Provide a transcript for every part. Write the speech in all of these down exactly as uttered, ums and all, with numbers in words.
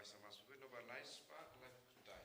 Sa mas bun nombar lai spah lai khyndai.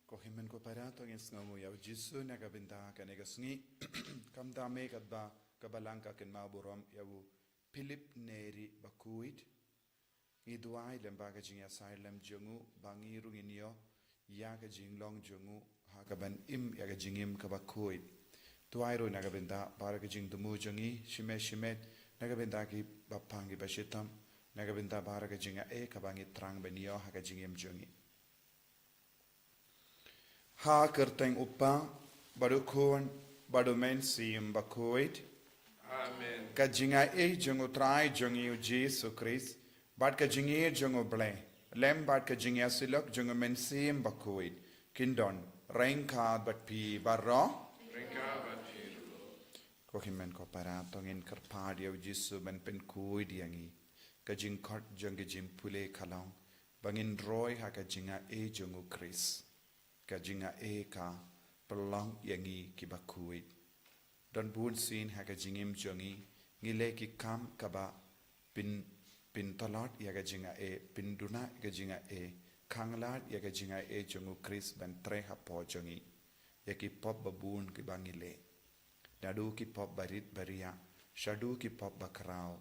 Ko hynmen ko para, to ngin sngewnguh ïa u Jisu na ka bynta kane ka sngi. Kumta me katba ka Balang ka kynmaw burom ïa u Philip Neri Bakhuid. Ngi duwai lem bad ka jingïasaid lem jong u ba ngi ruh ngin ïoh ïa ka jinglong jong u ha ka ban im ïa ka jingim kaba khuid. Duwai ruh na ka bynta baroh ka jingthmu jong ngi shimet shimet, na ka bynta kiba pang kiba shitom, na ka bynta baroh ka jingaiei kaba ngi thrang ban ïoh ha ka jingim jong ngi. Ha ka kyrteng u Kpa bad u Khun bad u Mynsiem Bakhuid. Amen. Ka jingaiei jong u Trai jong ngi u Jisu Khrist bad ka jingïeit jong u Blei lem bad ka jingïasyllok jong u Mynsiem Bakhuid kin don ryngkat bad phi baroh. Ryngkat bad phi ruh. Ko hynmen ko para, to ngin kyrpad ïa u Jisu ban pynkhuid ïa ngi. Ka jingkhot jong ka jingpule ka long ba ngin roi ha ka jingaiei jong u Khrist. Ka jingaiei ka pynlong ïa ngi kiba khuid. Don bunsien ha ka jingim jong ngi ngi leh ki kam kaba pyn, pyntlot ïa ka jingaiei, pynduna ïa ka jingaiei, khanglad ïa ka jingaiei jong u Khrist ban trei hapoh jong ngi ïa ki pop ba bun kiba ngi leh. Naduh ki pop barit bariah shaduh ki pop bakhraw,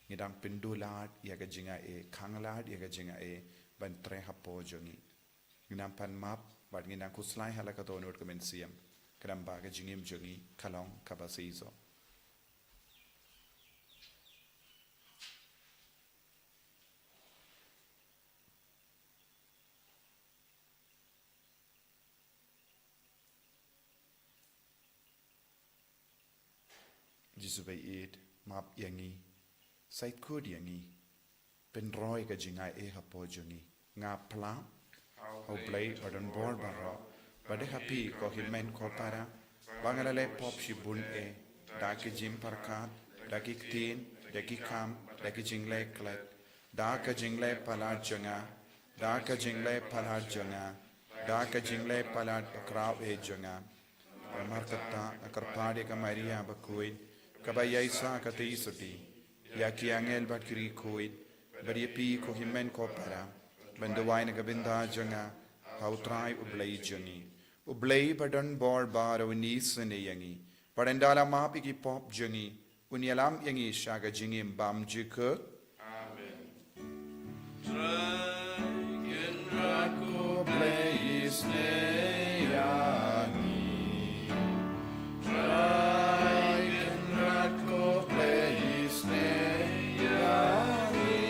ngi dang pynduh lad ïa ka jingaiei, khanglad ïa ka jingaiei ban trei hapoh jong ngi. Ngi nang pan map bad ngi nang khuslai ha la ka dohnud ka mynsiem, khnang ba ka jingim jong ngi ka long kaba shisha. Jisu ba ïeit, map ïa ngi, sait khuid ïa ngi, pynroi ka jingaiei hapoh jong ngi. Nga phla ha u Blei ba don bor baroh, ba dei ha phi ko hynmen ko para, ba nga la leh pop shibun eh, da ki jingpyrkhat, da ki ktien, da ki kam, da ki jingleh klet, da ka jingleh palat jong nga, da ka jingleh palat jong nga, da ka jingleh palat bakhraw eh jong nga. Namar kata nga kyrpad ïa ka Maria bakhuid, kaba ïaishah katei suti, ïa ki angel bad ki riewkhuid, bad ïa phi ko hynmen ko para, ban duwai na ka bynta jong nga ha u Trai u Blei jong ngi. U Blei ba don bor baroh un isynei ïa ngi, bad ynda la map ïa ki pop jong ngi, un ïalam ïa ngi sha ka jingim bymjukut. Amen. Trai Kynrad ko Blei isynei ïa ngi. Trai Kynrad ko Blei isynei ïa ngi.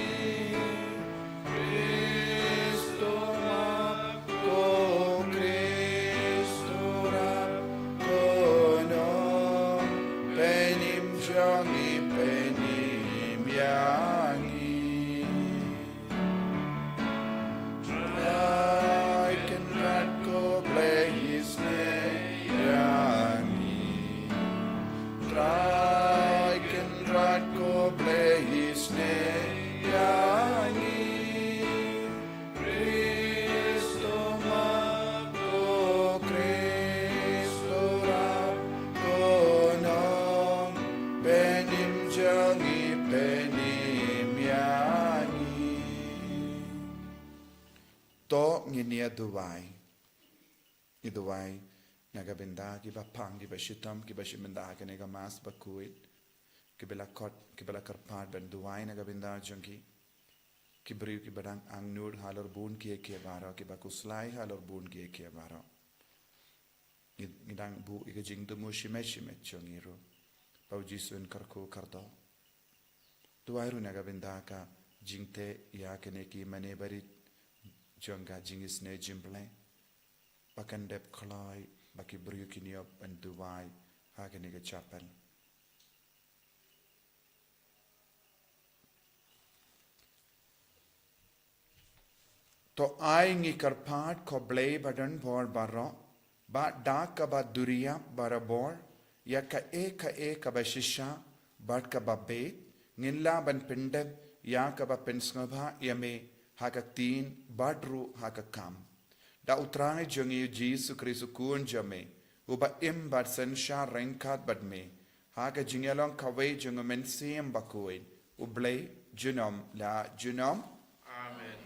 Khristo map ko, Khristo rap ko, nong pynïm jong ngi, pynïm ïa ngi. Trai Kynrad ko Blei isynei ïa ngi. Trai Kynrad ko Blei isynei ïa ngi. Khristo map ko, Khristo rap ko, nong pynïm jong ngi, pynïm ïa ngi. To ngin ïa duwai. Ngi duwai na ka bynta kiba pang, kiba shitom, kiba shim bynta ha kane ka Mass bakhuid, kiba la khot, kiba la kyrpad ban duwai na ka bynta jong ki. Ki briew kiba dang angnud halor bun kiei kiei baroh, kiba khuslai halor bun kiei kiei baroh. Ngi, ngi dang buh ïa ka jingthmu shimet shimet jong ngi ruh, ba u Jisu un kyrkhu kyrdoh. Duwai ruh na ka bynta ka jingteh ïa kine ki mane barit jong ka jingisynei jingpynlong, ba kan dep khlaiñ ba ki briew kin ïoh ban duwai ha kane ka chapel. To ai ngi kyrpad ko Blei ba don bor baroh, ba da kaba duriap barabor ïa kaei kaei kaba shisha bad kaba bieit, ngin lah ban pyndep ïa kaba pynsngewbha ïa me ha ka ktien bad ruh ha ka kam. Da U Trai jong ngi U Jisu Khrist U Khun jong me, uba im bad synshar ryngkat bad me, ha ka jingïalong kawei jong U Mynsiem Bakhuid, U Blei junom la junom. Amen.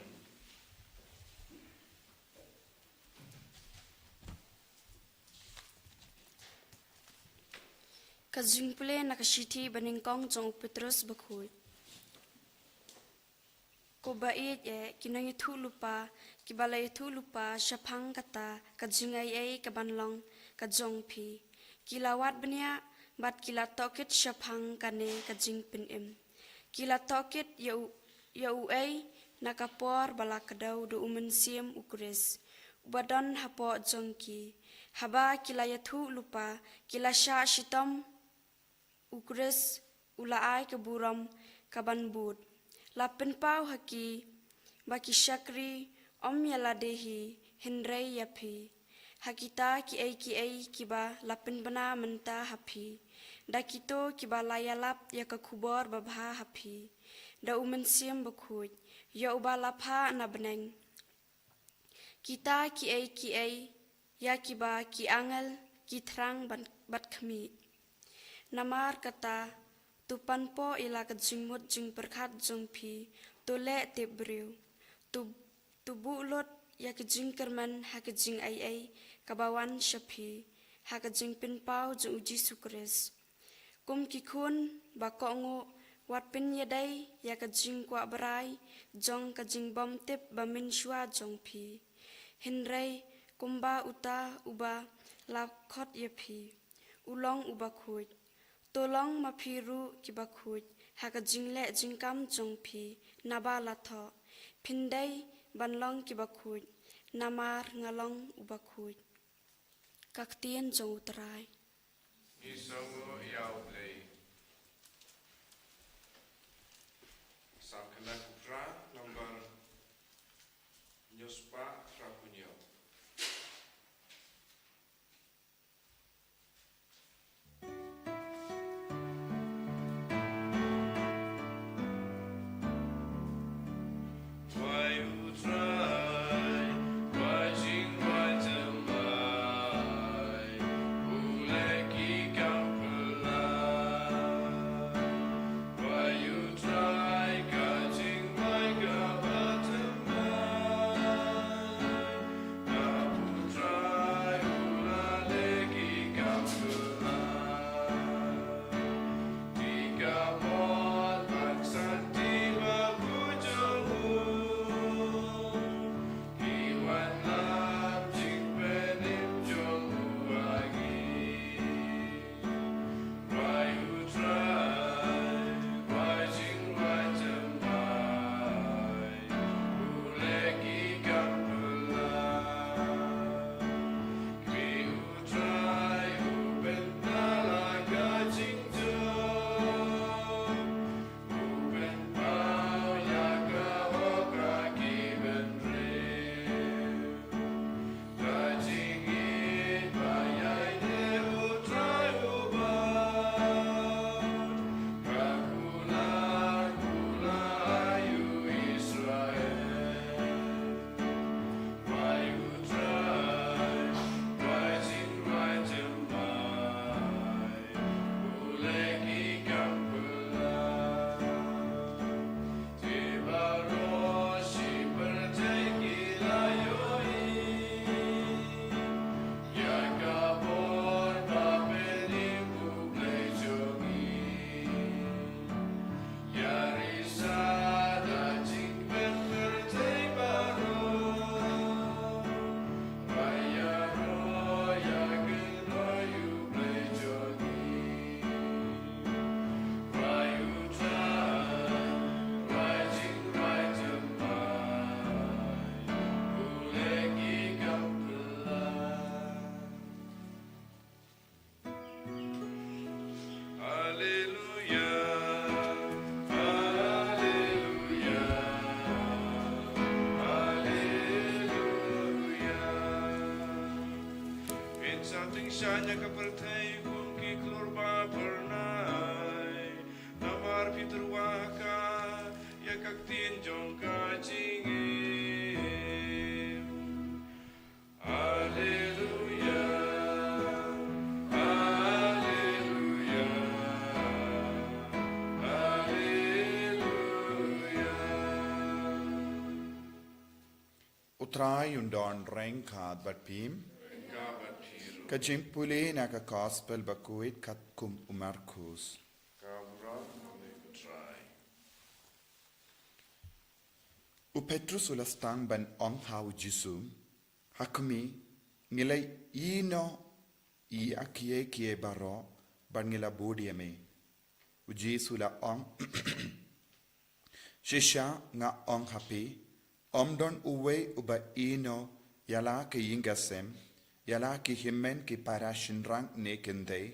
Ka jingpule na ka shithi banyngkong jong U Petros Bakhuid. Ko ba ïeit eh, ki nongïathuhlypa kiba la ïathuhlypa shaphang kata ka jingaiei kaban long ka jong phi, ki la wad bniah bad ki la tohkit shaphang kane ka jingpynim. Ki la tohkit ïa u, ïa uei na ka por ba la kdew da U Mynsiem U Khrist uba don hapoh jong ki. Haba ki la ïathuhlypa, ki la shah shitom U Khrist u la ai ka burom kaban bud. La pynpaw ha ki ba ki shakri ym ïa lade hi, hynrei ïa phi, ha kita kiei kiei kiba la pynbna mynta ha phi, da kito kiba la ïalap ïa ka khubor babha ha phi da U Mynsiem Bakhuid, ïa uba la phah na bneng. Kita kiei kiei ïa kiba ki angel ki thrang ban, bad khmih. Namar kata, to panpoh ïa la ka jingmut jingpyrkhat jong phi, to leh tip briew. To, to buh lut ïa ka jingkyrmen ha ka jingaiei kaba wan sha phi ha ka jingpynpaw jong U Jisu Khrist. Kum ki khun ba kohnguh, wat pynïadei ïa ka jingkwah brai jong ka jingbymtip ba mynshuwa jong phi, hynrei kumba uta uba la khot ïa phi u long uba khuid. To long ma phi ruh kiba khuid ha ka jingleh jingkam jong phi naba la thoh. Phin dei ban long kiba khuid, namar nga long uba khuid. Ka ktien jong U Trai. Ngi sngewnguh ïa U Blei. Psalm khyndai phew phra, nombar hynñiew spah phra phew hynñiew. Ka pyrthei kum ki khlur ba phyrnai, namar phi tyrwa ha ka ïa ka ktien jong ka jingim. Alleluia, alleluia, alleluia. U Trai un don ryngkat bad phi. Ryngkat bad phi ruh. Ka jingpule na ka Gospel bakhuid katkum u Markus. Ka burom ïa me ko Trai. U Petrus u la sdang ban ong ha u Jisu, ha kmie, ngi la ïehnoh ïa kiei kiei baroh bad ngi la bud ïa me. U Jisu u la ong, shisha nga ong ha phi, ym don uwei uba ïehnoh ïa la ka ïing ka sem, ïa la ki hynmen ki para shynrang ne kynthei,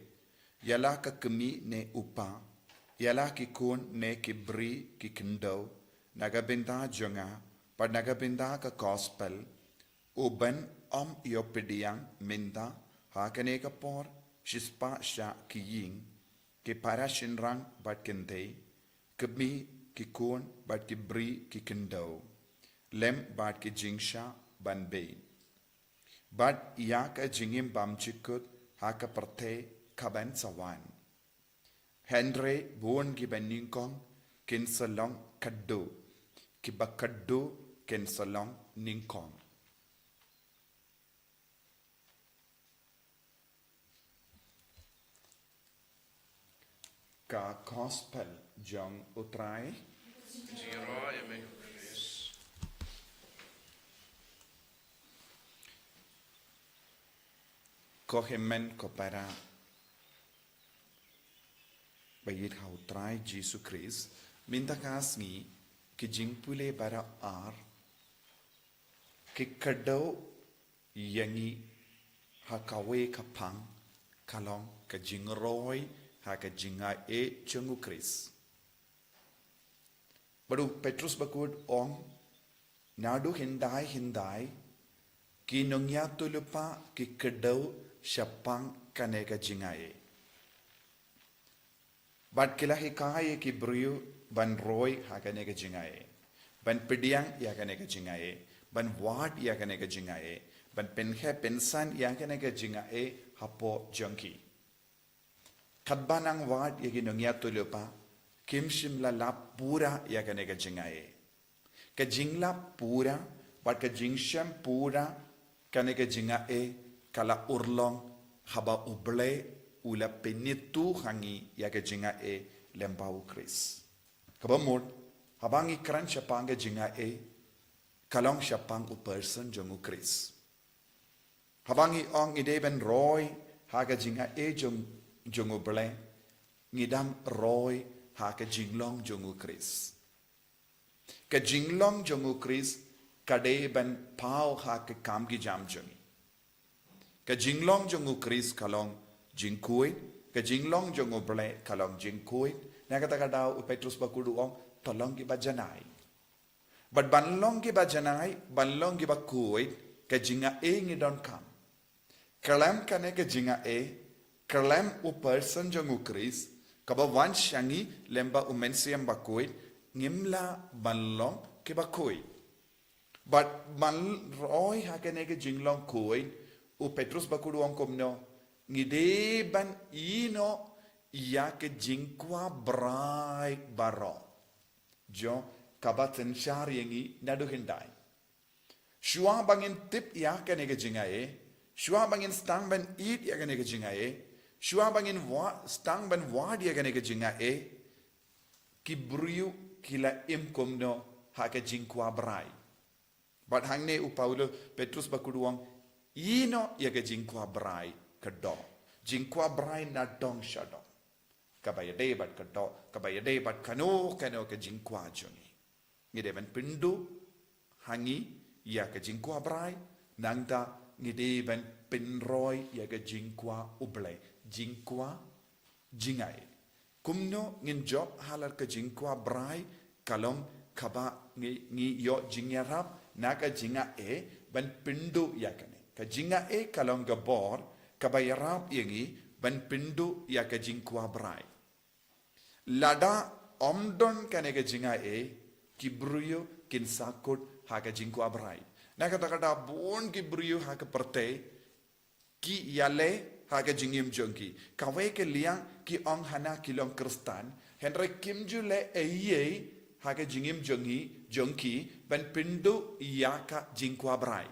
ïa la ka kmie ne u kpa, ïa la ki khun ne ki briew ki khyndew, na ka bynta jong nga bad na ka bynta ka Gospel, u ban ym ïoh pdiang mynta, ha kane ka por, shispah shah ki ïing, ki para shynrang bad kynthei, kmie, ki khun bad ki briew ki khyndew, lem bad ki jingshah ban beit, bad ïa ka jingim bymjukut ha ka pyrthei kaban sa wan. Hynrei bun kiba nyngkong kin sa long khadduh, kiba khadduh kin sa long nyngkong. Ka Gospel jong u Trai. Jingïaroh ïa me ko Khrist. Ko hynmen ko para ba ïeit ha u Trai Jisu Khrist, mynta ka sngi ki jingpule baroh ar ki kdew ïa ngi ha kawei ka phang, ka long ka jingroi ha ka jingaiei jong u Khrist. Bad u Petrus bakhuid u ong, naduh hyndai hyndai ki nongïathuhlypa ki kdew shaphang kane ka jingaiei. Bad ki la hikai ïa ki briew ban roi ha kane ka jingaiei, ban pdiang ïa kane ka jingaiei, ban wad ïa kane ka jingaiei, ban pynheh pynsan ïa kane ka jingaiei hapoh jong ki. Katba nang wad ïa ki nongïathuhlypa, kim shym la lap pura ïa kane ka jingaiei. Ka jinglap pura bad ka jingshem pura kane ka jingaiei ka la urlong haba U Blei u la pynithuh ha ngi ïa ka jingaiei lem bad u Khrist. Kaba mut, haba ngi kren shaphang ka jingaiei, ka long shaphang u person jong u Khrist. Haba ngi ong ngi dei ban roi ha ka jingaiei jong, jong U Blei, ngi dang roi ha ka jinglong jong u Khrist. Ka jinglong jong u Khrist ka dei ban paw ha ka kam ki jam jong ngi. Ka jinglong jong u Khrist ka long jingkhuid, ka jinglong jong U Blei ka long jingkhuid. Na kata ka daw u Petrus bakhuid u ong, to long kiba janai. Bad ban long kiba janai, ban long kiba khuid, ka jingaiei ngi donkam. Khlem kane ka jingaiei, khlem u person jong u Khrist, kaba wan sha ngi lem bad u Mynsiem Bakhuid, ngim lah ban long kiba khuid. Bad ban roi ha kane ka jinglong khuid, u Petrus bakhuid u ong kumno, ngi dei ban ïehnoh ïa ka jingkwah brai baroh jong kaba synshar ïa ngi naduh hyndai. Shuwa ba ngin tip ïa kane ka jingaiei, shuwa ba ngin sdang ban ïeit ïa kane ka jingaiei, shuwa ba ngin wa-, sdang ban wad ïa kane ka jingaiei, ki briew ki la im kumno ha ka jingkwah brai. Bad hangne u Paulus, Petrus bakhuid u ong, ïehnoh ïa ka jingkwah brai ka doh. Jingkwah brai na dong sha dong. Kaba ïadei bad ka doh, kaba ïadei bad kano kano ka jingkwah jong ngi. Ngi dei ban pynduh ha ngi ïa ka jingkwah brai, nangta ngi dei ban pynroi ïa ka jingkwah U Blei, jingkwah jingaiei. Kumno ngin jop halor ka jingkwah brai, ka long kaba ngi, ngi ïoh jingïarap na ka jingaiei ban pynduh ïa kane. Ka jingaiei ka long ka bor kaba ïarap ïa ngi ban pynduh ïa ka jingkwah brai. Lada ym don kane ka jingaiei, ki briew kin sa kut ha ka jingkwah brai. Na kata ka daw bun ki briew ha ka pyrthei ki ïaleh ha ka jingim jong ki. Kawei ka liang ki ong hana ki long Khristan, hynrei kim ju leh eiei ha ka jingim jong ki, jong ki ban pynduh ïa ka jingkwah brai.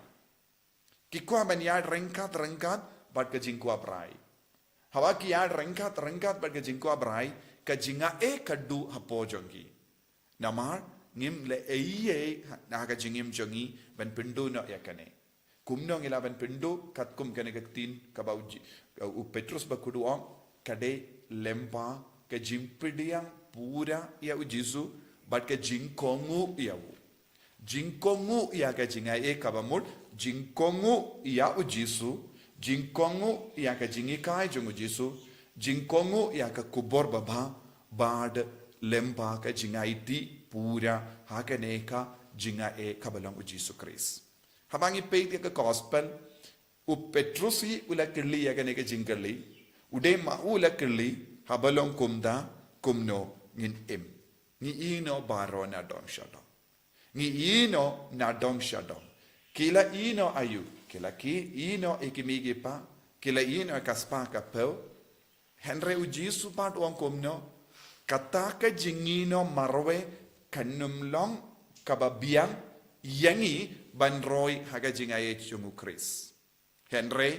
Ki kwah ban ïaid ryngkat ryngkat bad ka jingkwah brai. Haba ki ïaid ryngkat ryngkat bad ka jingkwah brai, ka jingaiei ka duh hapoh jong ki. Namar ngim leh eiei ha ka jingim jong ngi ban pynduh noh ïa kane. Kumno ngi lah ban pynduh? Katkum kane ka ktien kaba u, u Petrus bakhuid u ong, ka dei lyngba ka jingpdiang pura ïa u Jisu bad ka jingkohnguh ïa u. Jingkohnguh ïa ka jingaiei, kaba mut jingkohnguh ïa u Jisu, jingkohnguh ïa ka jinghikai jong u Jisu, jingkohnguh ïa ka khubor babha, bad lyngba ka jingaiti pura ha kane ka jingaiei kaba long u Jisu Khrist. Haba ngi peit ïa ka gospel, u Petrus hi u la kylli ïa kane ka jingkylli, u dei ma u la kylli, haba long kumta, kumno ngin im? Ngi ïehnoh baroh na dong sha dong. Ngi ïehnoh na dong sha dong. Ki la ïehnoh aïu? Ki la ki ïehnoh ïa ki mei ki pa, ki la ïehnoh ka spah ka phew. Hynrei u Jisu pat u ong kumno? Kata ka jingïehnoh marwei kan ym long kaba biang ïa ngi ban roi ha ka jingaiei jong u Khrist. Hynrei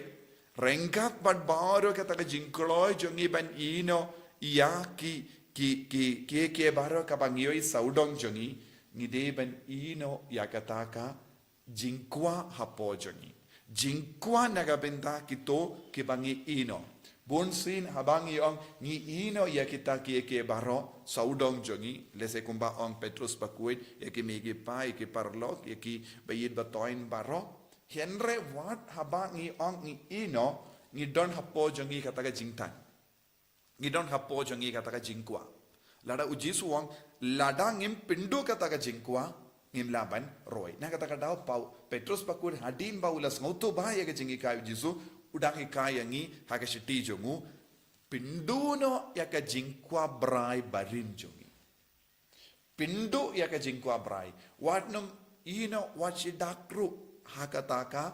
ryngkat bad baroh kata ka jingkloi jong ngi ban ïehnoh ïa ki, ki, ki, ki, ki baroh kaba ngi ïohi sawdong jong ngi, ngi dei ban ïehnoh ïa kata ka jingkwah hapoh jong ngi. Jingkwah na ka bynta kito kiba ngi ïehnoh. Bunsien haba ngi ong ngi ïehnoh ïa kita ki, ki baroh sawdong jong ngi, lehse kumba ong Petrus bakhuid, ïa ki mei ki pa, ïa ki paralok, ïa ki ba ïeit ba thoiñ baroh. Hynrei wat haba ngi ong ngi ïehnoh, ngi don hapoh jong ngi kata ka jingthan. Ngi don hapoh jong ngi kata ka jingkwah. Lada u Jisu u ong, lada ngim pynduh kata ka jingkwah, ngim lah ban roi. Na kata ka daw pat u Petrus bakhuid hadien ba u la sngewthuh bha ïa ka jinghikai u Jisu, u dang hikai ïa ngi ha ka shithi jong u, pynduh noh ïa ka jingkwah brai barim jong ngi. Pynduh ïa ka jingkwah brai. Wat nym ïehnoh, wat shu dak ruh ha kata ka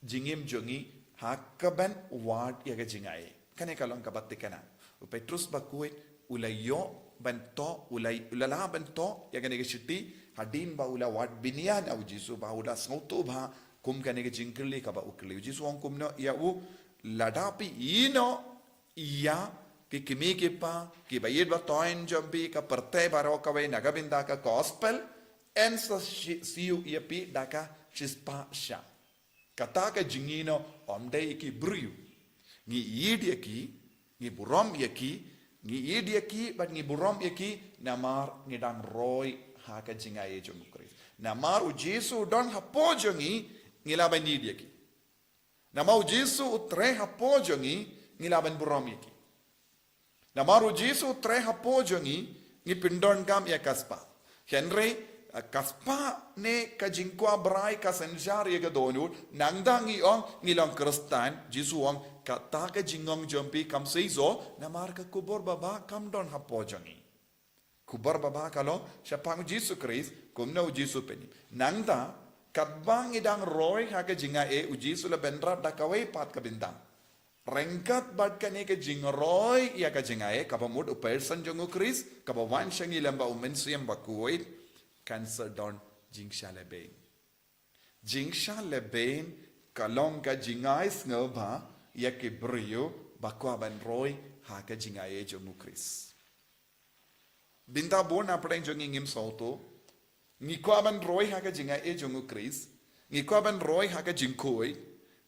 jingim jong ngi ha kaban wad ïa ka jingaiei. Kane ka long kaba thikna. U Petrus bakhuid u la ïoh ban thoh, u la, u la lah ban thoh ïa kane ka shithi hadien ba u la wad bniah na u Jisu, ba u la sngewthuh bha kum kane ka jingkylli kaba u kylli. U Jisu u ong kumno ïa u? Lada phi ïehnoh ïa ki kmie ki kpa, ki ba ïeit ba thoiñ jong phi, ka pyrthei baroh kawei na ka bynta ka gospel, yn sa shi-, siew ïa phi da ka shispah shah. Kata ka jingïehnoh ym dei ïa ki briew. Ngi ïeit ïa ki, ngi burom ïa ki, ngi ïeit ïa ki bad ngi burom ïa ki, namar ngi dang roi ha ka jingaiei jong u Khrist. Namar u Jisu u don hapoh jong ngi, ngi lah ban ïeit ïa ki. Namar u Jisu u trei hapoh jong ngi, ngi lah ban burom ïa ki. Namar u Jisu u trei hapoh jong ngi, ngi pyndonkam ïa ka spah. Hynrei, eh, ka spah ne ka jingkwah brai ka synshar ïa ka dohnud, nangta ngi ong ngi long Khristan, Jisu u ong kata ka jingong jong phi kam seisoh, namar ka khubor babha kam don hapoh jong ngi. Khubor babha ka long shaphang u Jisu Khrist, kumno u Jisu u pynim. Nangta, katba ngi dang roi ha ka jingaiei, u Jisu u la bynrap da kawei pat ka bynta. Ryngkat bad kane ka jingroi ïa ka jingaiei, kaba mut u person jong u Khrist, kaba wan sha ngi lyngba u Mynsiem Bakhuid, kan sa don jingshah lehbeiñ. Jingshah lehbeiñ ka long ka jingai sngewbha ïa ki briew ba kwah ban roi ha ka jingaiei jong u Khrist. Bynta bun na pdeng jong ngi ngim sngewthuh. Ngi kwah ban roi ha ka jingaiei jong u Khrist. Ngi kwah ban roi ha ka jingkhuid.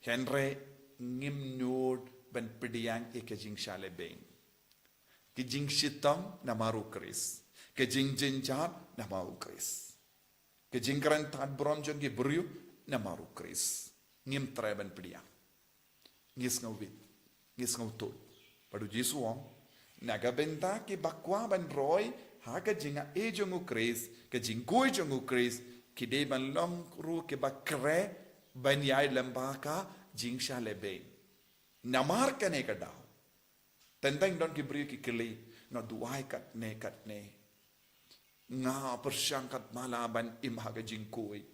Hynrei ngim nud ban pdiang ïa ka jingshah lehbeiñ. Ka jingshitom namar u Khrist. Ka jingjynjar namar u Khrist. Ka jingkren tad burom jong ki briew namar u Khrist. Ngim treh ban pdiang. Ngi sngewbit, ngi sngewthuh. Bad u Jisu u ong, na ka bynta ki ba kwah ban roi ha ka jingaiei jong u Khrist, ka jingkhuid jong u Khrist, ki dei ban long ruh ki ba khreh ban ïaid lyngba ka jingshah lehbeiñ. Namar kane ka daw, teng teng don ki briew ki kylli, nga duwai katne katne, nga pyrshang katba lah ban im ha ka jingkhuid.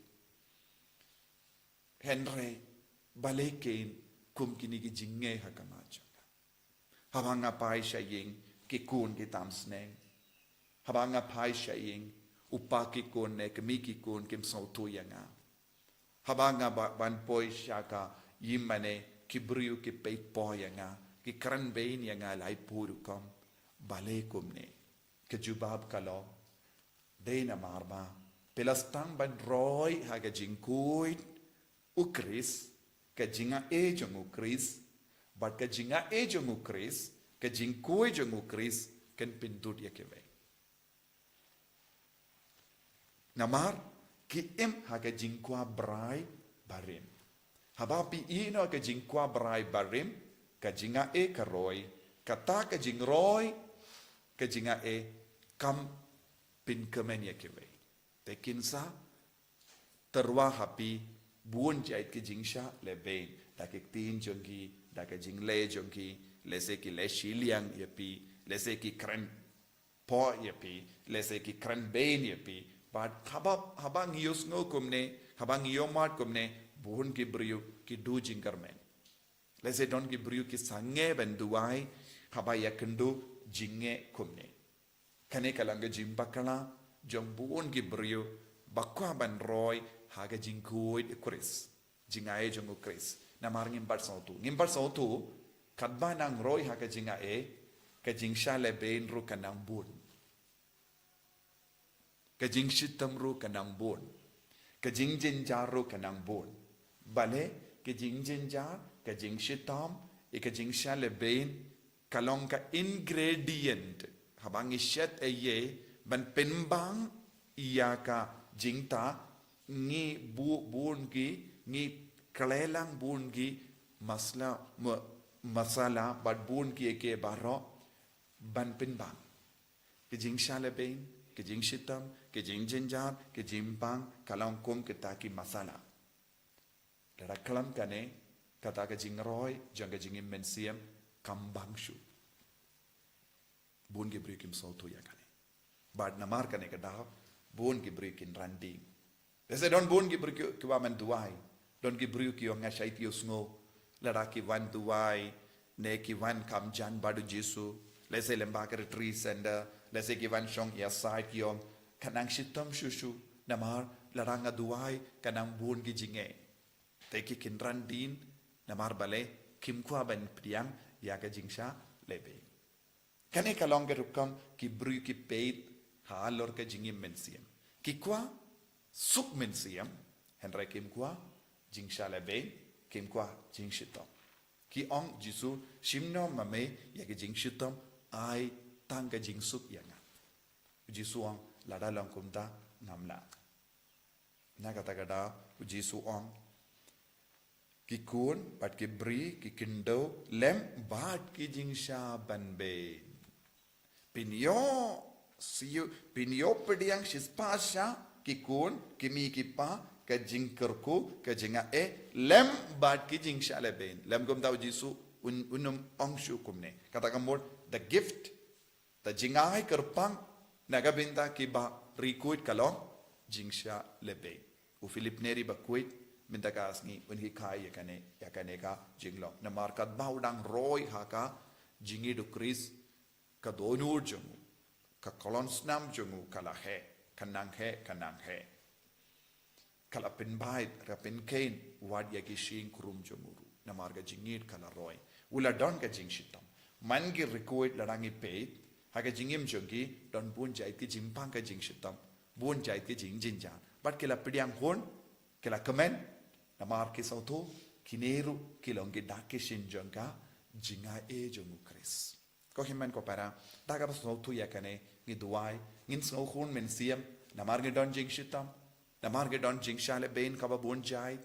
Hynrei balei kein kum kine ki jingeh ha khmat jong nga? Haba nga phai sha ïing, ki khun ki tam sneng. Haba nga phai sha ïing, u pa ki khun ne kmie ki khun kim sngewthuh ïa nga. Haba nga ba-, ban poi sha ka ïingmane, ki briew ki peit paw ïa nga, ki kren bein ïa nga laiphew rukom. Balei kumne? Ka jubab ka long, dei namar ba phi la sdang ban roi ha ka jingkhuid u Khrist, ka jingai jong u Khrist, bad ka jingai jong u Khrist, ka jingkhuid jong u Khrist kan pyndud ïa kiwei. Namar ki im ha ka jingkwah brai barim. Haba phi im ha ka jingkwah brai barim, ka jingai ka roi, kata ka jingroi ka jingai kam pynkmen ïa kiwei. Te kin sa tyrwa ha phi bun jait ki jingshah lehbein, da ki ktien jong ki, da ki jingleh jong ki, lehse ki leh shiliang ïa phi, lehse ki kren paw ïa phi, lehse ki kren bein ïa phi. Bad haba, haba ngi ïohsngew kumne, haba ngi ïohmad kumne, bun ki briew ki duh jingkyrmen. Lehse don ki briew ki sangeh ban duwai haba ïakynduh jingeh kumne. Kane ka long ka jingbakla jong bun ki briew ba kwah ban roi ha ka jingkhuid u Khrist, jingai jong u Khrist. Namar ngim pat sngewthuh, ngim pat sngewthuh, katba nang roi ha ka jingai, ka jingshah lehbein ruh ka nang bun. Ka jingshitom ruh ka nang bun. Ka jingjynjar ruh ka nang bun. Balei, ka jingjynjar, ka jingshitom, ïa ka jingshah lehbein, ka long ka ingredient. Haba ngi shet ei ei ban pynbang ïa ka jingtah, ngi buh bun ki, ngi khleh lang bun ki masala, ma-, masala, bad bun ki ei ei baroh ban pynbang. Ka jingshah lehbein, ka jingshitom, ka jingjynjar, ka jingpang, ka long kum kita ki masala. Lada khlem kane, kata ka jingroi jong ka jingim mynsiem kam bang shuh. Bun ki briew kim sngewthuh ïa kane. Bad namar kane ka daw, bun ki briew kin ran ding. Lehse don bun ki briew ki, ki wan ban duwai. Don ki briew ki ong nga shait ïohsngew. Lada ki wan duwai, ne ki wan kham jan bad u Jisu. Lehse lyngba ka retreat center, lehse ki wan shong ïa side ki ong, ka nang shitom shuh shuh. Namar lada nga duwai, ka nang bun ki jingeh. Te ki kin ran ding, namar balei, kim kwah ban pdiang ïa ka jingshah lehbein. Kane ka long ka rukom ki briew ki peit halor ka jingim mynsiem. Ki kwah suk mynsiem, hynrei kim kwah jingshah lehbein, kim kwah jingshitom. Ki ong Jisu, shim noh ma me ïa ka jingshitom, ai tang ka jingsuk ïa nga. Jisu ong, lada long kumta, ngam lah. Na kata ka daw, u Jisu ong, ki khun bad ki briew ki khyndew lem bad ki jingshah ban bein. Phin ïoh siew, phin ïoh pdiang shispah sha ki khun, ki kmie ki kpa, ka jingkyrkhu, ka jingai, lem bad ki jingshah lehbein. Lem kumta u Jisu un, un ym ong shuh kumne. Kata ka mut, the gift, te jingai kyrpang na ka bynta kiba riewkhuid ka long jingshah lehbein. U Philip Neri ba khuid mynta ka sngi un hikai ïa kane, ïa kane ka jinglong. Namar katba u dang roi ha ka jingïeit u Khrist, ka dohnud jong u, ka khlong snam jong u ka la heh, ka nang heh, ka nang heh. Ka la pynbeit, ka la pynkheiñ, wat ïa ki shyieng khrum jong u ruh. Namar ka jingïeit ka la roi. U la don ka jingshitom. Man ki riewkhuid lada ngi peit, ha ka jingim jong ki, don bun jait ki jingpang ka jingshitom. Bun jait ki jingjynjar. Bad ki la pdiang hun, ki la kmen, namar ki sngewthuh, kine ruh, ki long ki dak ki shin jong ka, jingai jong u Khrist. Ko hynmen ko para, da kaba sngewthuh ïa kane, ngi duwai, ngin sngewkhun mynsiem, namar ngi don jingshitom, namar ngi don jingshah lehbein kaba bun jait,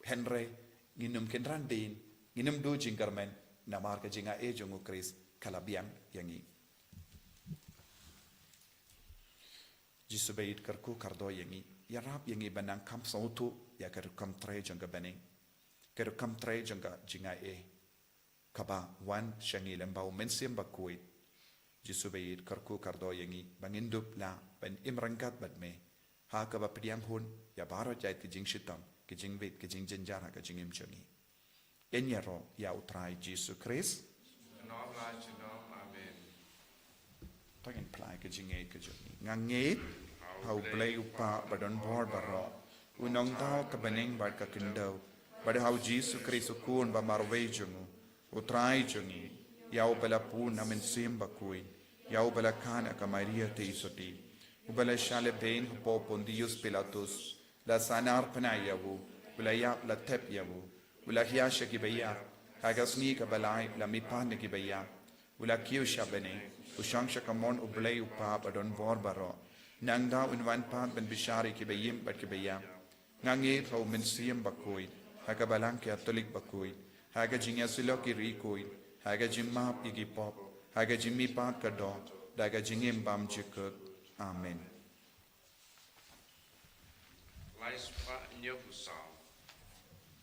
hynrei, ngin ym kynran dien, ngin ym duh jingkyrmen, namar ka jingai jong u Khrist, ka la biang ïa ngi. Jisu ba ïeit kyrkhu kyrdoh ïa ngi, ïarap ïa ngi ban nang kham sngewthuh, ïa ka rukom trei jong ka bneng, ka rukom trei jong ka jingai. kaba wan sha ngi lyngba u Mynsiem Bakhuid. Jisu ba ïeit, kyrkhu kyrdoh ïa ngi ba ngin dup lah ban im ryngkat bad me, ha kaba pdiang hun ïa baroh jait ki jingshitom, ki jingwit, ki jingjynjar ha ka jingim jong ngi. Ïaroh ïa U Trai Jisu Khrist. Junom la junom. Amen. To ngin pyllait ka jingngeit ka jong ngi. Nga ngeit ha U Blei U Kpa badonbor baroh, U Nongthaw ka bneng bad ka khyndew, bad ha U Jisu Khrist U Khun ba marwei jong u, U Trai jong ngi, ïa uba la pun na Mynsiem Bakhuid, ïa uba la kha na ka Maria Theisotti, uba la shah lehbeiñ hapoh Pontius Pilatus, la sahnarphna ïa u, u la ïap, la thep ïa u, u la hiar sha ki baïap, ha ka sngi kaba lai u la mihpat na ki baïap, u la kiew sha bneng, u shong sha kamon U Blei U Kpa badonbor baroh. Nangta un wan pat ban bishar ïa ki baïm bad ki baïap. Nga ngeit ha U Mynsiem Bakhuid, ha ka Balang Katholik bakhuid, ha ka jingïasyllok ki riewkhuid, ha ka jingmap ïa ki pop, ha ka jingmihpat ka doh, da ka jingim bymjukut. Amen. Lai spah hynñiewphew saw.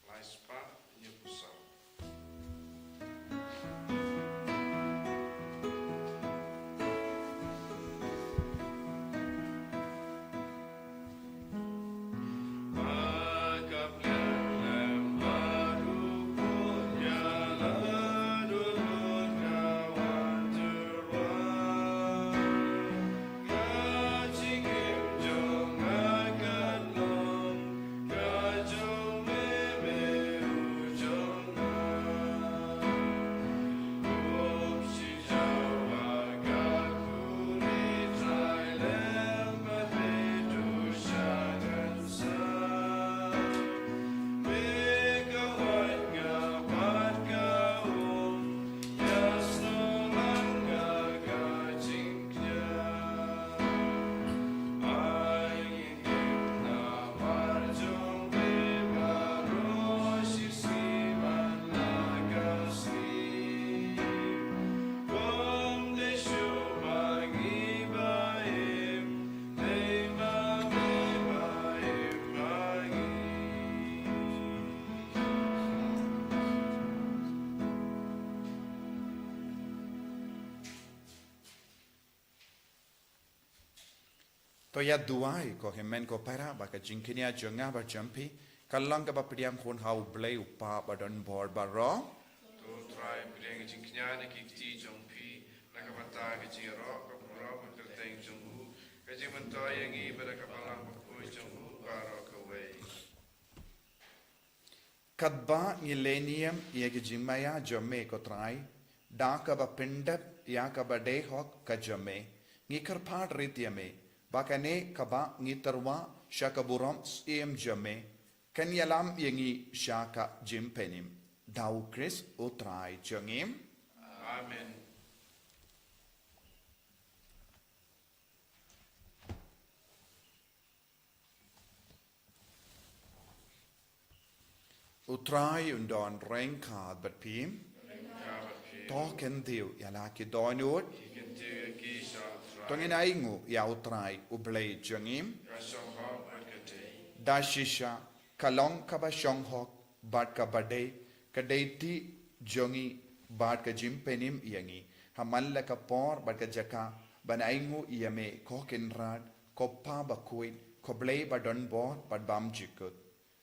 Lai spah hynñiewphew saw. To ïa duwai ko hynmen ko para, ba ka jingkñia jong nga bad jong phi kan long kaba pdiang hun ha U Blei U Kpa badonbor baroh. To Trai, pdiang ka jingkñia na ki kti jong phi, na ka bynta ka jingïaroh, ka burom, ka kyrteng jong u, ka jingmyntoi ïa ngi bad ka Balang Bakhuid jong u baroh kawei. Katba ngi leh niam ïa ka jingmaïa jong me ko Trai, da kaba pyndep ïa kaba dei hok ka jong me, ngi kyrpad rit ïa me ba kane kaba ngi tyrwa sha ka burom syiem jong me, kan ïalam ïa ngi sha ka jingpynim. Da U Khrist U Trai jong ngi. Amen. U Trai un don ryngkat bad phi. To kyntiew ïa la ki dohnud. To ngin ainguh ïa U Trai U Blei jong ngi. Da shisha ka long kaba shong hok bad kaba dei, ka dei ti jong ngi bad ka jingpynim ïa ngi ha man la ka por bad ka jaka ban ainguh ïa me ko Kynrad, ko Kpa Bakhuid, ko Blei badonbor bad bymjukut.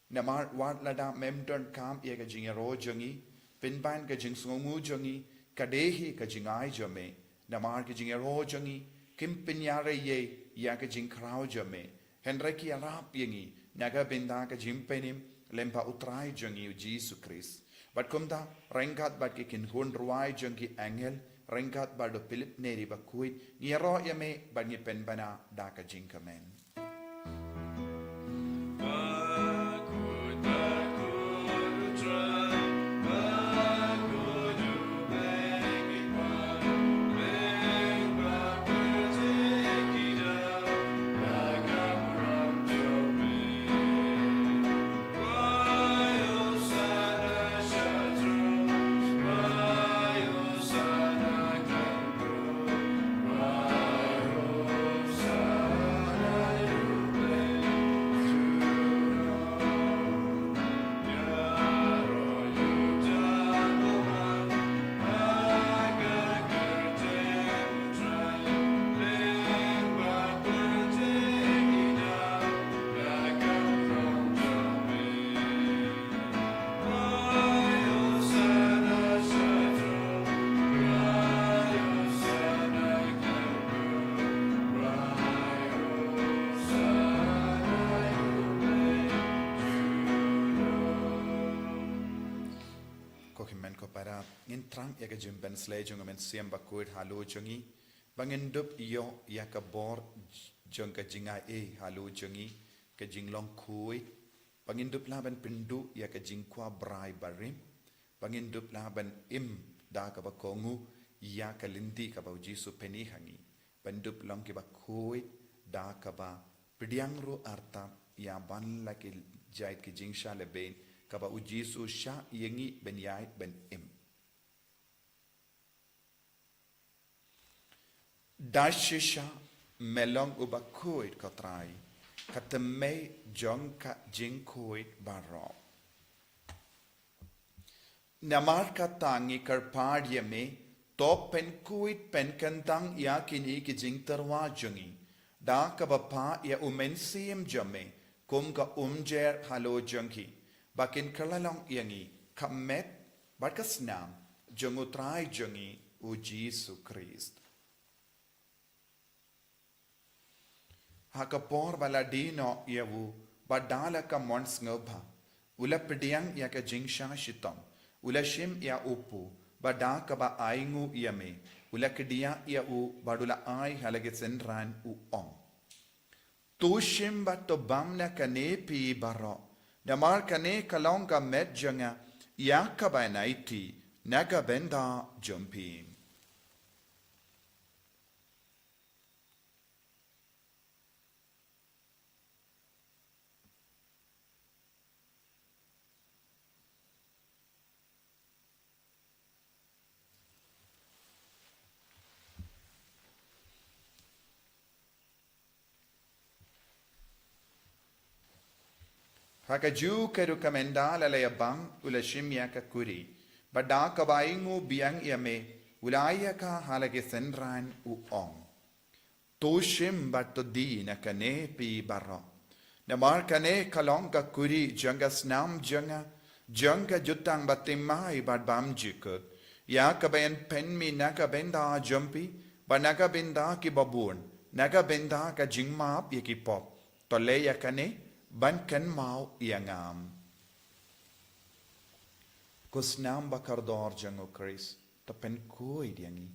Namar wat lada mem donkam ïa ka jingïaroh jong ngi, pynban ka jingsngewnguh jong ngi ka dei hi ka jingai jong me. Namar ka jingïaroh jong ngi kim pynïarei ei ïa ka jingkhraw jong me, hynrei ki ïarap ïa ngi na ka bynta ka jingpynim lyngba U Trai jong ngi U Jisu Khrist. Bad kumta, ryngkat bad ki kynhun rwai jong ki angel, ryngkat bad u Philip Neri bakhuid, ngi ïaroh ïa me bad ngi pynbna da ka jingkmen. Thrang ïa ka jingpynsleh jong u Mynsiem Bakhuid halor jong ngi, ba ngin dup ïoh ïa ka bor jong ka jingai ei halor jong ngi, ka jinglong khuid, ba ngin dup lah ban pynduh ïa ka jingkwah brai barim, ba ngin dup lah ban im da kaba kohnguh ïa ka lynti kaba u Jisu pyni ha ngi, ban dup long kiba khuid da kaba pdiang ruh artat ïa ban la ki jait ki jingshah lehbeiñ kaba u Jisu shah ïa ngi ban ïaid ban im. Da shisha me long uba khuid, ko Trai, ka tymmen jong ka jingkhuid baroh. Namar kata ngi kyrpad ïa me, to pynkhuid pynkyntang ïa kine ki jingtyrwa jong ngi da kaba phah ïa u Mynsiem jong me kum ka umjer halor jong ki, ba kin kylla long ïa ngi ka met bad ka snam jong u Trai jong ngi u Jisu Khrist. Ha ka por ba la die noh ïa u, bad da la ka mon sngewbha, u la pdiang ïa ka jingshah shitom, u la shim ïa u pu, bad da kaba ainguh ïa me, u la kdiah ïa u bad u la ai ha la ki synran, u ong: To shim bad to bam na kane phi baroh, namar kane ka long ka met jong nga ïa kaba yn aiti na ka bynta jong phi. Ha kajuh ka rukom ynda la ïa bam, u la shim ïa ka kuri, bad da kaba ainguh biang ïa me, u la ai ïa ka ha la ki synran, u ong: To shim bad to die na kane phi baroh, namar kane ka long ka kuri jong ka snam jong nga, jong ka jutang bathymmai bad bymjukut, ïa kaba yn pynmih na ka bynta jong phi bad na ka bynta kiba bun, na ka bynta ka jingmap ïa ki pop. To leh ïa kane ban kynmaw ïa nga. Ko snam bakordor jong u Khrist, to pynkhuid ïa ngi.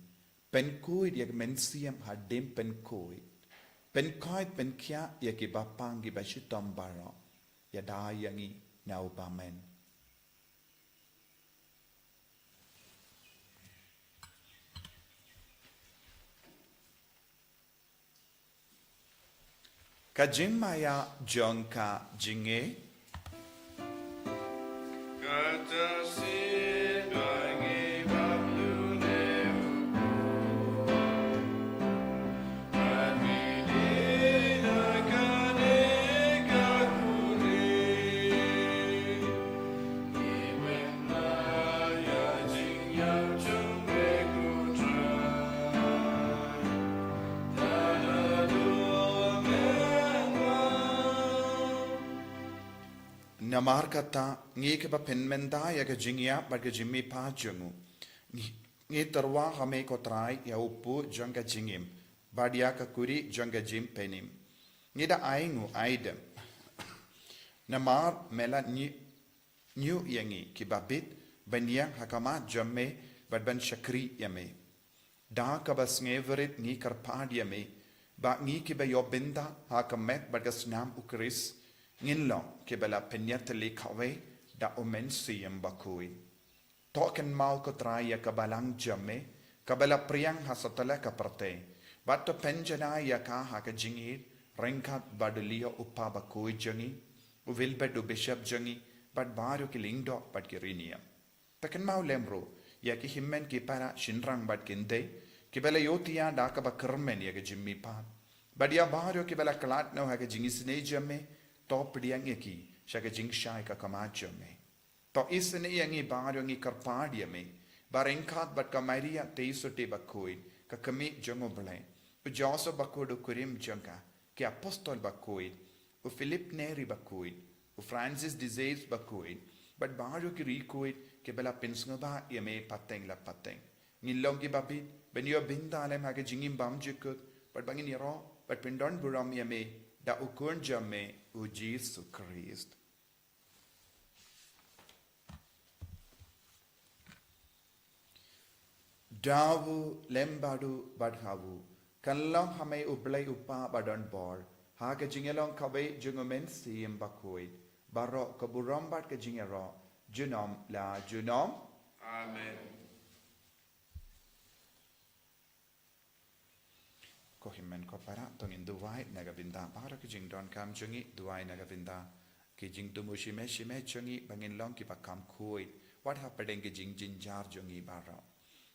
Pynkhuid ïa ka mynsiem hadien pynkhuid. Pynkhuid pynkhiah ïa kiba pang kiba shitom baroh. Ïada ïa ngi na u bymman. Ka jingmaïa jong ka jingngeit. Kata sien ba ngi bam lune u Kpa, ban mih na kane ka kuri. Namar kata, ngi kiba pynmynta ïa ka jingïap bad ka jingmihpat jong u, ngi, ngi tyrwa ha me ko Trai ïa u puh jong ka jingim, bad ïa ka kuri jong ka jingpynim. Ngi da ainguh aidem. Namar me la ñi-, ñiuh ïa ngi kiba bit ban ïeng ha khmat jong me bad ban shakri ïa me. Da kaba sngewrit ngi kyrpad ïa me, ba ngi kiba ïoh bynta ha ka met bad ka snam u Khrist, ngin long kiba la pynïatylli kawei da u Mynsiem Bakhuid. To kynmaw ko Trai ïa ka balang jong me, kaba la phriang ha satlak ka pyrthei, bad to pynjanai ïa ka ha ka jingïeit, ryngkat bad u Leo u Kpa Bakhuid jong ngi, u Wilbert u Bishop jong ngi, bad baroh ki lyngdoh bad ki riewniam. To kynmaw lem ruh ïa ki hynmen ki para shynrang bad kynthei, kiba la ïohthiah da kaba kyrmen ïa ka jingmihpat. Bad ïa baroh kiba la khlad noh ha ka jingisynei jong me, to pdiang ïa ki sha ka jingshai ka khmat jong me. To isynei ïa ngi baroh, ngi kyrpad ïa me, ba ryngkat bad ka Maria Theisotti Bakhuid, ka kmie jong u Blei, u Joseph Bakhuid u kurim jong ka, ki apostol bakhuid, u Philip Neri Bakhuid, u Francis de Sales Bakhuid, bad baroh ki riewkhuid kiba la pynsngewbha ïa me pateng la pateng, ngin long kiba bit ban ïoh bynta lem ha ka jingim bymjukut, bad ba ngin ïaroh bad pyndonburom ïa me da u Khun jong me, u Jisu Khrist. Da u lem bad u bad ha u, kan long ha me u Blei u Kpa badonbor, ha ka jingïalong kawei jong u Mynsiem Bakhuid, baroh ka burom bad ka jingïaroh, junom la junom. Amen. Ko hynmen ko para, to ngin duwai na ka bynta baroh ki jingdonkam jong ngi, duwai na ka bynta ki jingthmu shimet shimet jong ngi, ba ngin long kiba kham khuid wat hapdeng ki jingjynjar jong ngi baroh.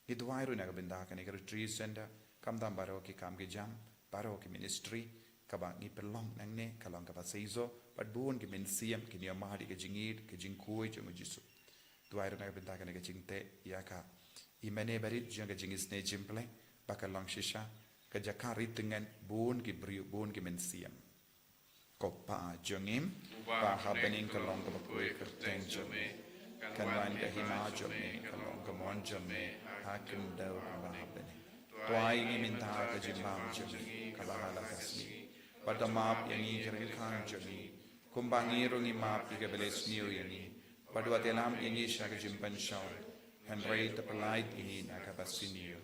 Ngi duwai ruh na ka bynta kane ka retreat center, khamtam baroh ki kam ki jam, baroh ki ministry, kaba ngi pynlong nangne, ka long kaba seisoh, bad bun ki mynsiem kin ïohmad ïa ka jingïeid, ka jingkhuid jong u Jisu. Duwai ruh na ka bynta kane ka jingteh ïa ka hima ne barit jong ka jingisynei jingpyllait, ba kan long shisha ka jaka ri tyngen bun ki briew, bun ki mynsiem. Ko Pa jong ngi, uba ha bneng, ka long kaba khuid kyrteng jong me, kan wan ka hima jong me, ka long ka mon jong me ha khyndew kumba ha bneng. To ai ïa ngi mynta ka jingbam jong ngi kaba ha la ka sngi, bad to map ïa ngi ki ryngkang jong ngi, kumba ngi ruh ngi map ïa kiba la sniew ïa ngi, bad wat ïalam ïa ngi sha ka jingpynshoi, hynrei to pyllait ïa ngi na kaba sniew.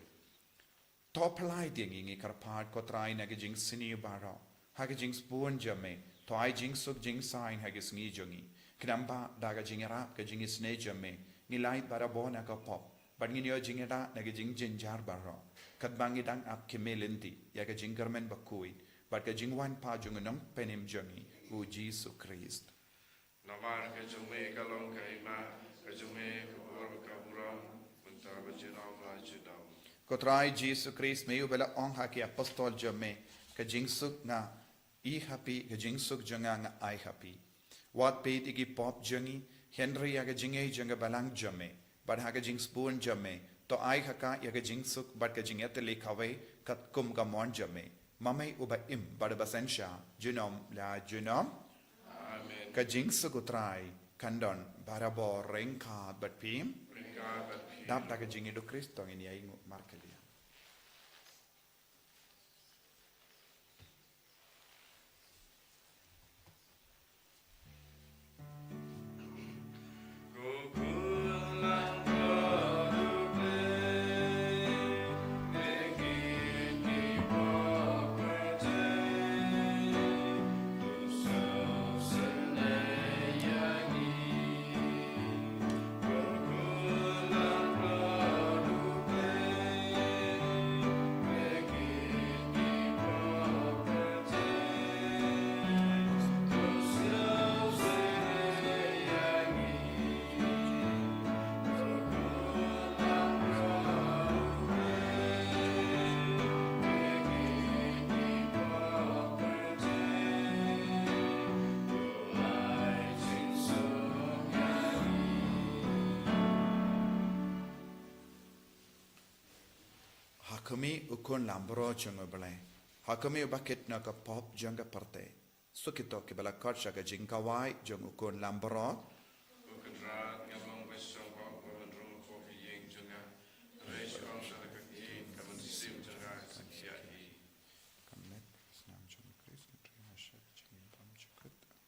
To pyllait ïa ngi, ngi kyrpad ko Trai, na ki jingsniew baroh ha ki jingsbun jong me. To ai jingsuk jingsaiñ ha ki sngi jong ngi, khnang ba da ka jingïarap ka jingisynei jong me, ngin lait barabor na ka pop, bad ngin ïoh jingïada na ki jingjynjar baroh, katba ngi dang ap khmih lynti ïa ka jingkyrmen bakhuid bad ka jingwan pat jong u Nongpynim jong ngi, u Jisu Khrist. Namar ka jong me ka long ka hima, ka jong me ka bor ka burom, mynta bad junom la junom. Ko Trai Jisu Khrist, me uba la ong ha ki apostol jong me, ka jingsuk nga i ha phi, ka jingsuk jong nga nga ai ha phi. Wat peit ïa ki pop jong ngi, hynrei ïa ka jingngeit jong ka balang jong me, bad ha ka jingsbun jong me, to ai ha ka ïa ka jingsuk bad ka jingïatylli kawei katkum ka mon jong me, ma me uba im bad uba synshar junom la junom. Amen. Ka jingsuk u Trai kan don barabor ryngkat bad phi. Ryngkat bad phi. Dap da ka jingïeid u Khrist to ngin ïainguh markylliang. Ha khmih u Khun langbrot jong U Blei, ha khmih u bakit na ka pop jong ka pyrthei. Suk ïa kito kiba la khot sha ka jingkawai jong u Khun langbrot. Ko Kynrad, ngam long ba shong bak ba men rung hapoh ka ïing jong nga, hynrei shu ong sha ka ktien, ka mynsiem jong nga kan khih ïa hi. Ka met ka snam jong u Khrist, hynrei ha sha ka jingim bymjukut. Amen.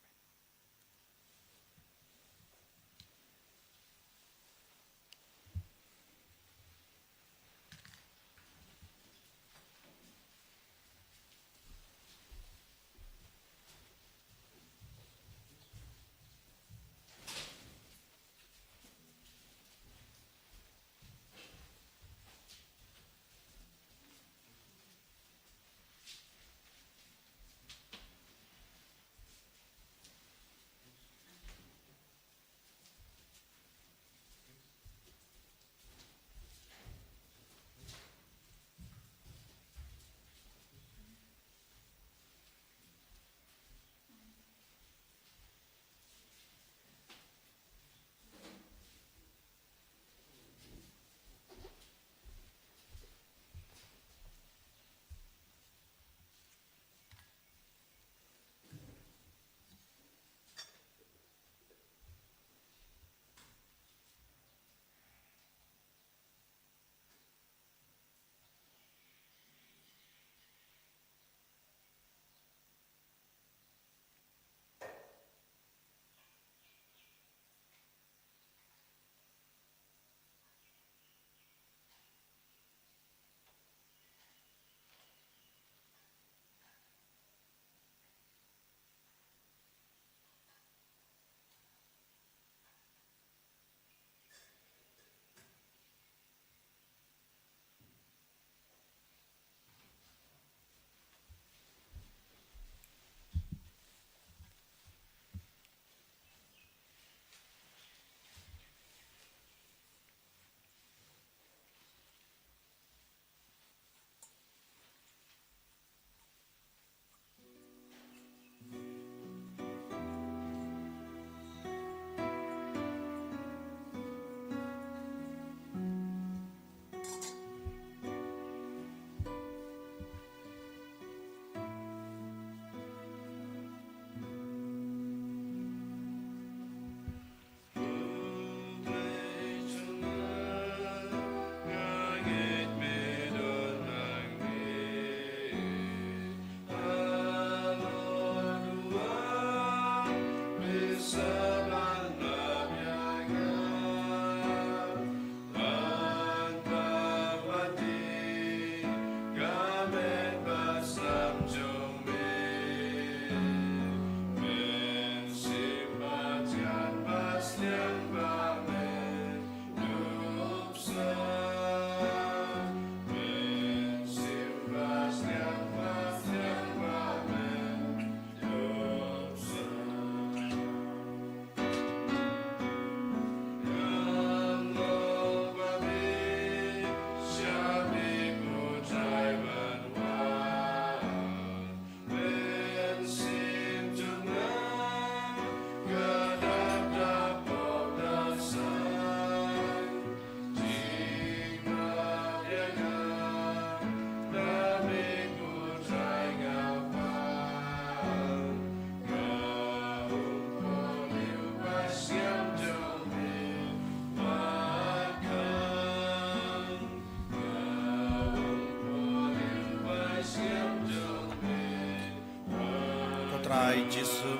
Trai Jisu,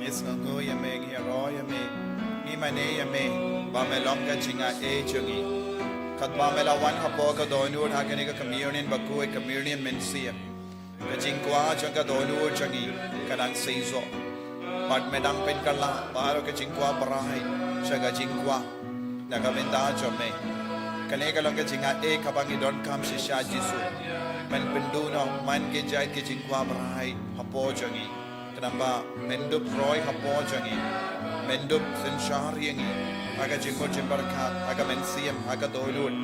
ngi sngewnguh ïa me, ngi ïaroh ïa me, ngi mane ïa me ba me long ka jingaiei jong ngi. Katba me la wan hapoh ka dohnud ha kane ka communion bakhuid, communion mynsiem, ka jingkwah jong ka dohnud jong ngi ka dang seisoh. Bad me dang pynkylla baroh ka jingkwah brai sha ka jingkwah na ka bynta jong me. Kane ka long ka jingaiei kaba ngi donkam shisha Jisu. Men pynduh noh man ki jait ki jingkwah brai hapoh jong ngi. Khnang ba men dup roi hapoh jong ngi, men dup synshar ïa ngi ha ka jingmut jingpyrkhat, ha ka mynsiem, ha ka dohnud,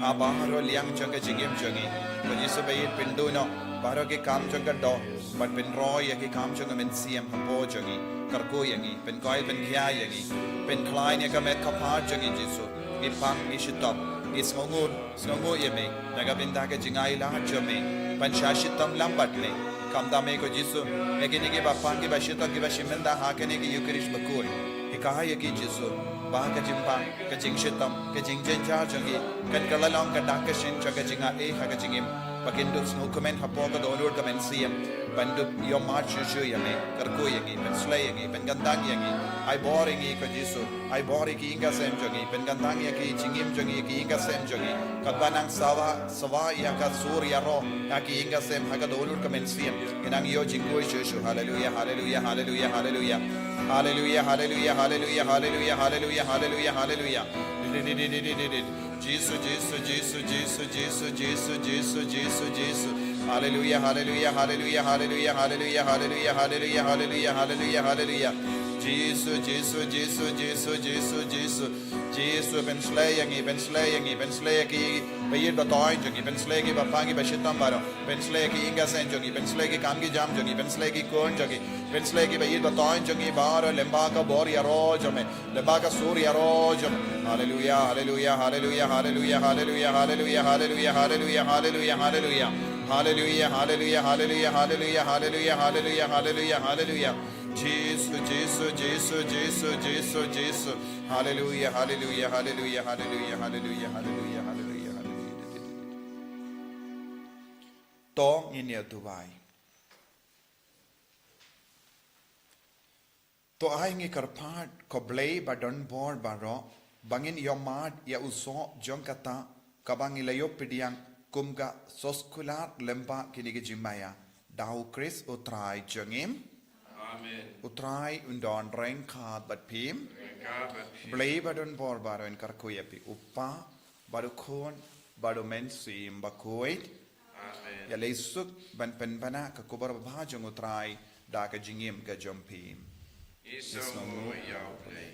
ha baroh liang jong ka jingim jong ngi. Ko Jisu, ba ïeit pynduh noh baroh ki kam jong ka doh bad pynroi ïa ki kam jong ka mynsiem hapoh jong ngi. Kyrkhu ïa ngi, pynkoit pynkhia ïa ngi, pynkhlaiñ ïa ka met ka phad jong ngi Jisu. Ngi pang, ngi shitom, ngi sngewnguh, sngewnguh ïa me na ka bynta ka jingai lad jong me ban shah shitom lang bad me. Khamtam me ko Jisu, ïa kine kiba pang, kiba shitom, kiba shim bynta ha kane ka Eucharist bakhuid, hikai ïa ki Jisu ba ka jingpang, ka jingshitom, ka jingjynjar jong ki kan kylla long ka dak ka shin jong ka jingaiei ha ka jingim, ba kin dup sngewkmen hapoh ka dohnud ka mynsiem ban dup ïohmad shuh shuh ïa me. Kyrkhu ïa ngi, pynslei ïa ngi, pynkyntang ïa ngi. Ai bor ïa ngi ko Jisu, ai bor ïa ki ïing ka sem jong ngi, pynkyntang ïa ki jingim jong ngi, ki ïing ka sem jong ngi. Katba nang sawa, sawa ïa ka sur ïaroh ha ki ïing ka sem, ha ka dohnud ka mynsiem, ngi nang ïoh jingkhuid shuh shuh. Haleluia, haleluia, haleluia, haleluia. Haleluia, haleluia, haleluia, haleluia, haleluia, haleluia, haleluia. Jisu, Jisu, Jisu, Jisu, Jisu, Jisu, Jisu, Jisu, Jisu. Haleluia, haleluia, haleluia, haleluia, haleluia, haleluia, haleluia, haleluia, haleluia, haleluia. Jisu, Jisu, Jisu, Jisu, Jisu, Jisu. Jisu, pynslei ïa ngi, pynslei ïa ngi, pynslei ïa ki ba ïeit ba toiñ jong ngi, pynslei ïa ki ba pang, ki ba shitom baroh, pynslei ïa ki ïing ka sem jong ngi, pynslei ïa ki kam ki jam jong ngi, pynslei ïa ki khun jong ngi, pynslei ïa ki ba ïeit ba toiñ jong ngi baroh lyngba ka bor ïaroh jong me, lyngba ka sur ïaroh jong me. Haleluia, haleluia, haleluia, haleluia, haleluia, haleluia, haleluia, haleluia, haleluia. Haleluia, haleluia, haleluia, haleluia, haleluia, haleluia, haleluia, haleluia. Jisu, Jisu, Jisu, Jisu, Jisu, Jisu. Haleluia, haleluia, haleluia, haleluia, haleluia, haleluia, haleluia, haleluia. To ngin ïa duwai. To ai ngi kyrpad ko Blei ba don bor baroh, ba ngin ïohmad ïa u soh jong kata kaba ngi la ïoh pdiang kum ka soskular lyngba kine ki jingmaïa. Da u Khrist u Trai jong ngi. Amen. U Trai un don ryngkat bad phi. Ryngkat bad phi. Blei ba don bor baroh un kyrkhu ïa phi, u Kpa, bad u Khun, bad u Mynsiem Bakhuid. Amen. Ïa lei suk ban pynbna ka khubor babha jong u Trai da ka jingim ka jong phi. Ngi sngewnguh ïa u Blei.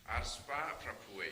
Arspah phra phew.